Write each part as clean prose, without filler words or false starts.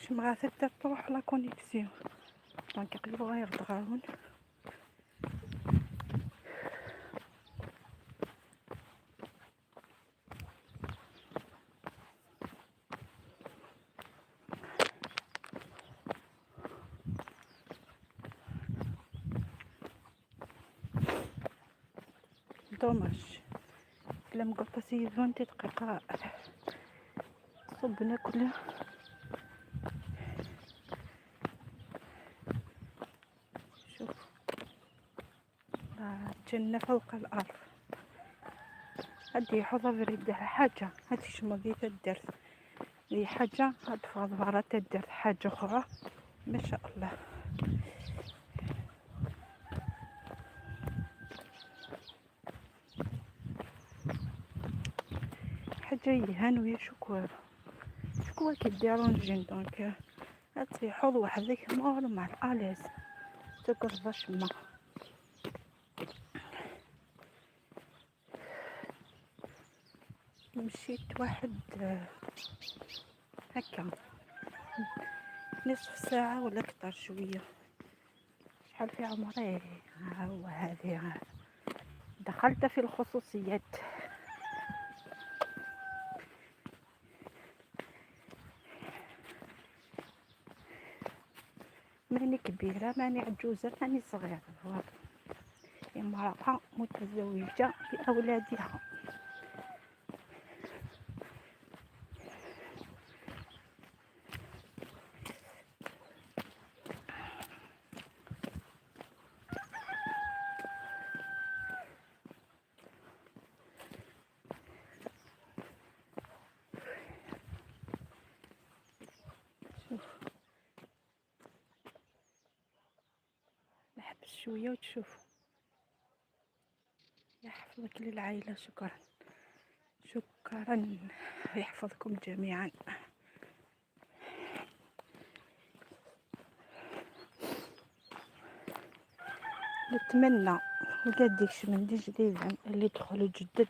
شمغاث تروح la connexion. Donc قلبو غير دغاون. dommage لم قطسي 20 دقيقة صبنا كلها. شوف جنة فوق الأرض. هادي حوضة بريدة حاجة، هادي شمضي تدرت لي حاجة، هاد فاضفارة تدرت حاجة أخرى ما شاء الله. حاجة يهان ويا شكوى شكوى كديرونجين. donc تيحوض وحدك normal à l'aise تقرب شما. مشيت واحد هكا نصف ساعة ولا أكثر شوية. شحال في عمري؟ ها هو هذه دخلت في الخصوصيات. ماني كبيرة ماني عجوزة ماني صغيرة، امرأة متزوجة بأولادها. شوف نحبس شوية وتشوفوا. يحفظك للعائلة. شكرا شكرا، يحفظكم جميعا. نتمنى ولاديك من دي جديد اللي دخلوا جدد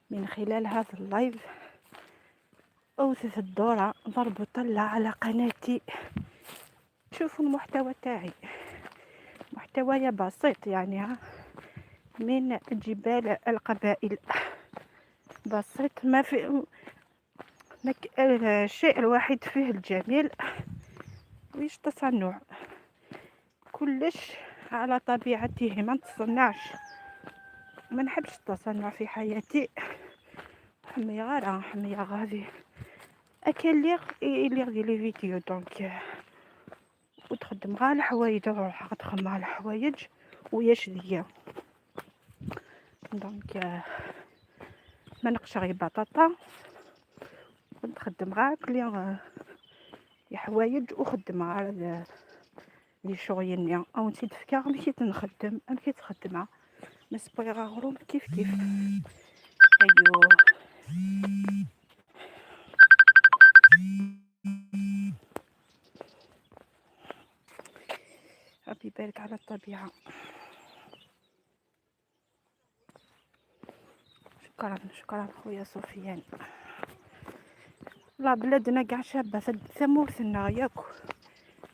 من خلال هذا ال live أوثث الدورة ضربوا طلة على قناتي، تشوفوا المحتوى تاعي. محتوايا بسيط يعني ها، من جبال القبائل، بسيط ما في الشيء الوحيد فيه الجميل ويش تصنع، كلش على طبيعته، ما نتصنعش، ما نحبش التصنع في حياتي. حمية غير حمية غادي اكل لي اللي les vidéos. donc وتخدم غير الحوايج، روح تخدم على الحوايج وياش ديا. donc ما نقش غير بطاطا، نخدم غير كلي حوايج وخدم غير لي شغيني او نسيت فكا مشيت نخدم مشيت خدمة مسبغي غروم كيف كيف. ايوا ربي يبارك على الطبيعة. شكرا شكرا خويا سفيان. لا بلادنا كاع شابة ثمورتنا ياك،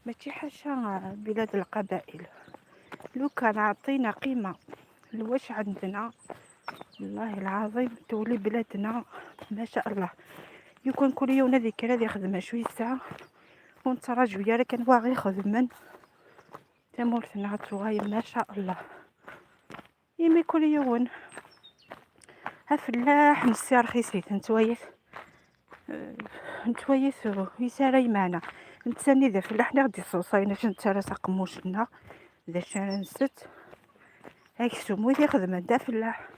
ماشي حاشا بلاد القبائل. لو كان عطينا قيمة لواش عندنا والله العظيم تولي بلادنا ما شاء الله. يكون كل يوم هذيك هذه خدمة شوية ساعة ونتراجع يا كان واغي خدمن ثمورتنا تغايب ما شاء الله. يمي كل يوم ها فلاح نسي رخيصيت نتويث نتويث يساري معنا نتسني ذا فلاح غادي صوصاينا نتسارى ساقموشنا ذا شان نست هاك سمو يخدم دا فلاح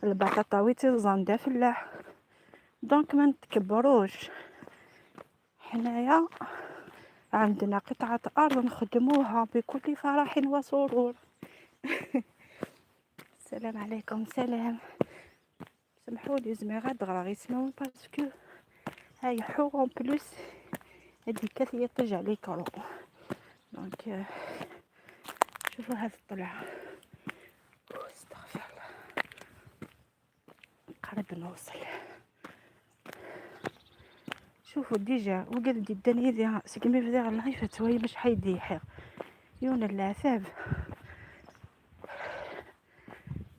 البطاطا ويتزان دا فلاح. donc ما نتكبروش، حنايا عندنا قطعة أرض نخدموها بكل فرح وسرور. السلام عليكم. سلام، سمحوا لي زمي غاد غرا يسمعوا parce que هاي حو en plus هادي كثير ترجع l'écran. donc شوفوا هاد الطلعة، استغفر الله، قرب نوصل. شوفوا déjà وقال دي الدنيا ذي سكمي في ذي اللايف تواي باش حيدي يحير يون العذاب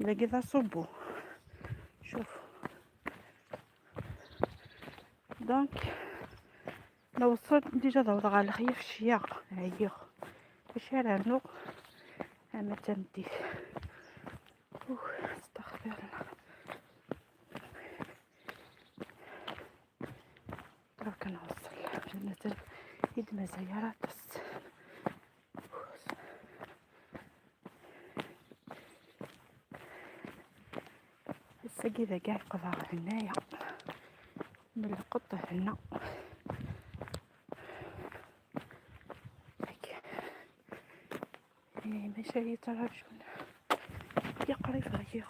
لقيتها صبو. شوف donc نوصل déjà ضوض على الخيف الشياق هيا باش رانو اما تمديت. استغفر الله. دروك نوصل جنة يدمى زيارات بس. السقيدة قاع قضاء هنايا من القطة هنا. ماشي ترى شون يقري فغير.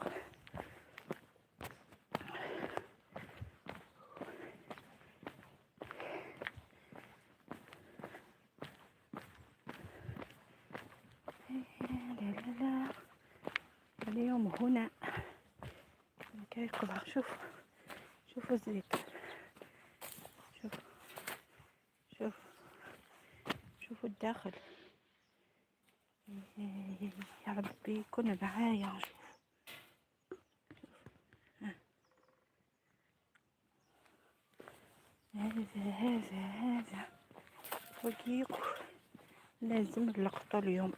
لا لا لا اليوم هنا كيقضى. شوف شوفوا الزيت، شوف شوف شوفوا الداخل. يا ربي كن معايا. شوف هذا هذا هذا وكيق لازم اللقطة اليوم.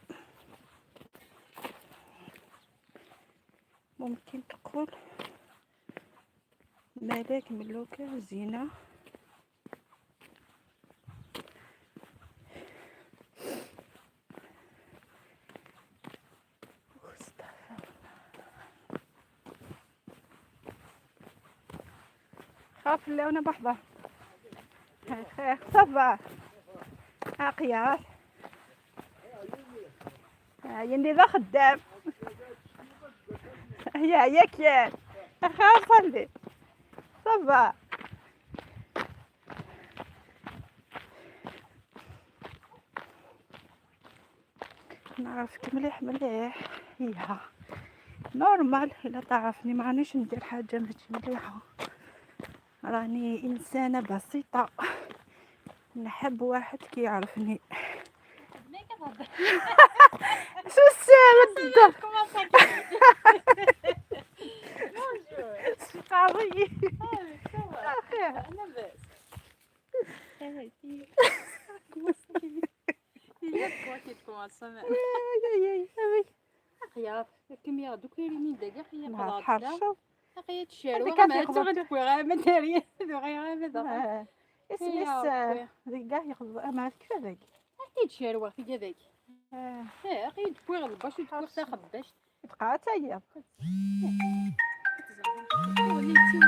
ممكن تقول ملاك ملوكة زينة. خاف اللون بحضة خير صبا قياس يندي ذا خدام يا يا كيان خاف صلي صبا. نعرفك مليح مليح يا normal. الا تعرفني ما رانيش ندير حاجة ماشي مليحة، راني انسانه بسيطة، نحب واحد كي يعرفني. شو السالفة الدار قاضي كاع ياخذ ما كيف هذاك تشاروه في كذاك. قيد بويغ الباش وتبويغ تا خباش تبقى تايا. وليتي